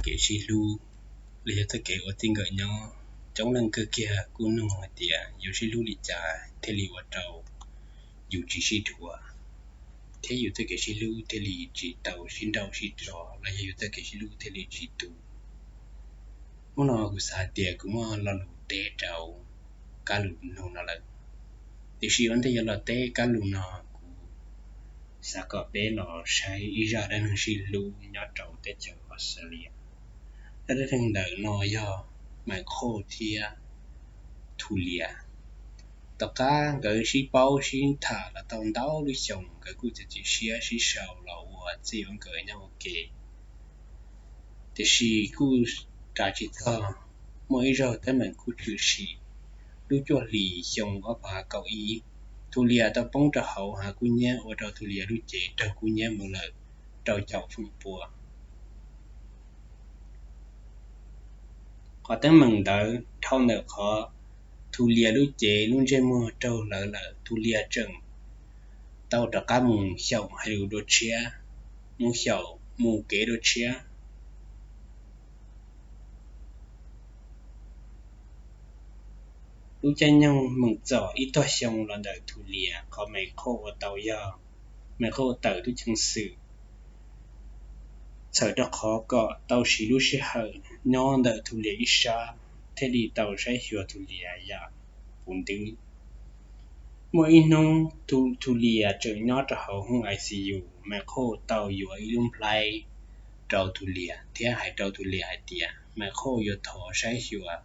kev sib hlub los yog txoj kev ua txij nkawm nyob. Coob leej kawg kiag kuj nug hais tias yuav sib hlub li cas thiaj li ua rau yus tsis sib dhuav, thiab yus txoj kev sib hlub thiaj li tsis tau sib nrauj sib tso, los yog yus txoj kev sib hlub thiaj li tsis tu. Hnub no kuv xav hais tias kuv muaj lo lus teb rau kab lus nug no lawm. Tiam sis ua ntej yuav los teb kab lus no, kuv xav kom peb los saib ib zaj dab neeg sib hlub nyob rau teb chaws Australia. Zaj dab neeg ntawm no yog Maiv Qhoj thiab Thu Lias. Tom qab nkawd sib paub sib tham los tau ntau lub xyoo, nkawd kuj txiav txim siab sib sau los ua txij ua nkawm nyob ua ke. Tiam sis kuj ras tsis txog, muaj ib zaug teeb meem kuj tshwm sim. Lub cuaj hlis xyoo ob phav kaum ib, Thu Lias tau poob rau hauv hav kub hnyiab ua rau Thu Lias lub cev raug kub hnyiab mus lawm rau caum feem pua. Qhov teeb meem ntawd dhau ntawm qhov Thu Lias lub cev lub ntsej muag raug hlawv lawm, Thu Lias tseem tau rov qab mus xyaum hais lus dua tshiab, mus xyaum mus kev dua tshiab. Lub caij nyoog meem txom ib tog xyoo los ntawm Thu Lias, qhov Maiv Qhoj ua tau yog Maiv Qhoj tawm tub ceev xwm txhawm rau qhov kom tau siv lub sij hawm nyob ntawm Thu Lias ib sab thiaj li tau saib xyuas Thu Lias yam puv ntwv. Muaj ib hnub Thu Lias tseem nyob rau hauv hoob I C U, Maiv Qhoj tau yuav ib lub nplhaib rau Thu Lias thiab hais rau Thu Lias hais tias Maiv Qhoj yuav thov saib xyuas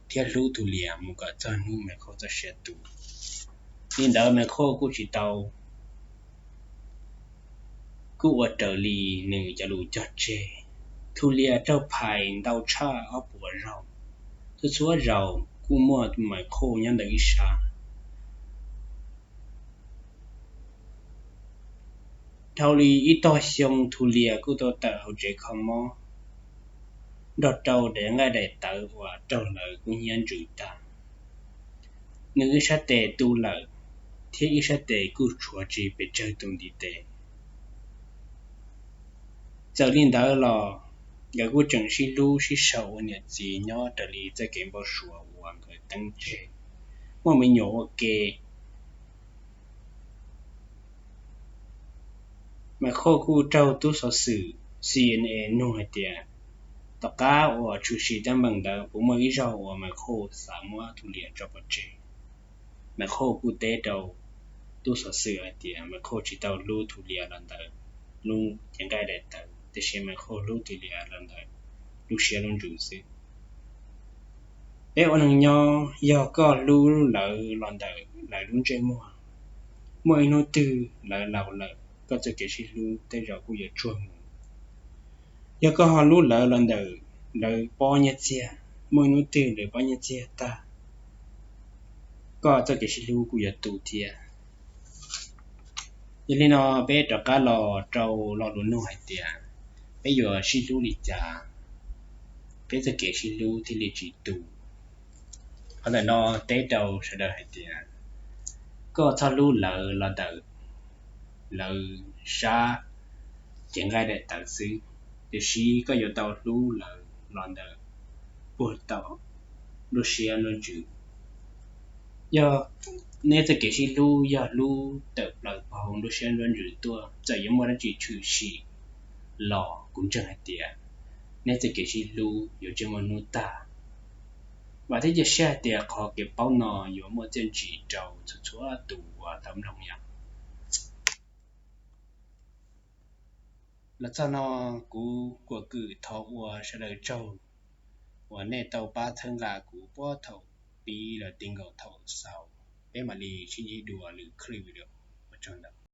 thiab hlub Thu Lias mus kom txog hnub Maiv Qhoj txoj sia tu. Li ntawd Maiv Qhoj kuj tsis tau, kuj ua raws li nws cov lus cog tseg. Thu Lias raug phais ntau tshaj ob puas zaug, txhua txhua zaus kuj muaj Maiv Qhoj nyob ntawm ib sab. Dhau li ib tog xyoo Thu Lias kuj tau tawm hauv tsev kho mob nrog rau daim nqaij daim tawv uas raug lawv kub hnyiab ntsws tag. Nws ib sab tes tu lawm, thiab ib sab tes kuj tshuav tsis pes tsawg tus ntiv tes. Txawm li ntawd los nkawd kuj tseem sib hlub sib sau ua niam txiv nyob raws li txoj kev npau suav uas nkawd teeb tseg, muaj me nyuam ua ke. Maiv Qhoj kuj raug tub xov xwm C N A nug hais tias tom qab uas tshwm sim teeb meem ntawd puas muaj ib zaug uas Maiv Qhoj xav muab Thu Lias tso pov tseg. Maiv Qhoj kuj teb rau tub xov xwm hais tias Maiv Qhoj tsis tau hlub Thu Lias los ntawm lub cev nqaij daim tawv, tiam sis Maiv Qhoj hlub Thu Lias los ntawm lub siab lub ntsws xwb. Peb ua neeg nyob, yog koj hlub lawv los ntawm lawv lub ntsej muag, muaj ib hnub twg lawv laus lawm, koj txoj kev sib hlub tej zaum kuj yuav tsuag mus. Yog koj ho hlub lawv los ntawm lawv pob nyiaj txiag, muaj ib hnub twg lawv pob nyiaj txiag tag, koj txoj kev sib hlub kuj yuav tu thiab. Yog li no peb rov qab los rau lo lus nug hais tias peb yuav sib hlub li cas peb txoj kev sib hlub thiaj li tsis tu. Qhov ntawm no teb rau sawv daws hais tias koj txhob hlub lawv los ntawm lawv sab cev nqaij daim tawv xwb, tiam sis koj yuav tau hlub lawv los ntawm puag tom lub siab lub ntsws. Yog neb txoj kev sib hlub yog hlub tawm plaws hauv lub siab lub ntsws tuaj, txawm yuav muaj dab tsi tshwm sim los kuv ntseeg hais tias neb txoj kev sib hlub yuav tsis muaj hnub tag. Vam thiab cia siab hais tias qhov kev paub no yuav muaj txiaj ntsig rau txhua txhua tus uas tau mloog yom. Los txog no kuv kuam kwm thov ua sawv daws tsaug uas nej tau pab txhawb nqa kuv puag thaum pib los ti nkaus thaum xaus. Peb mam li sib ntsib dua lwm clip video. Ua tsaug ntau.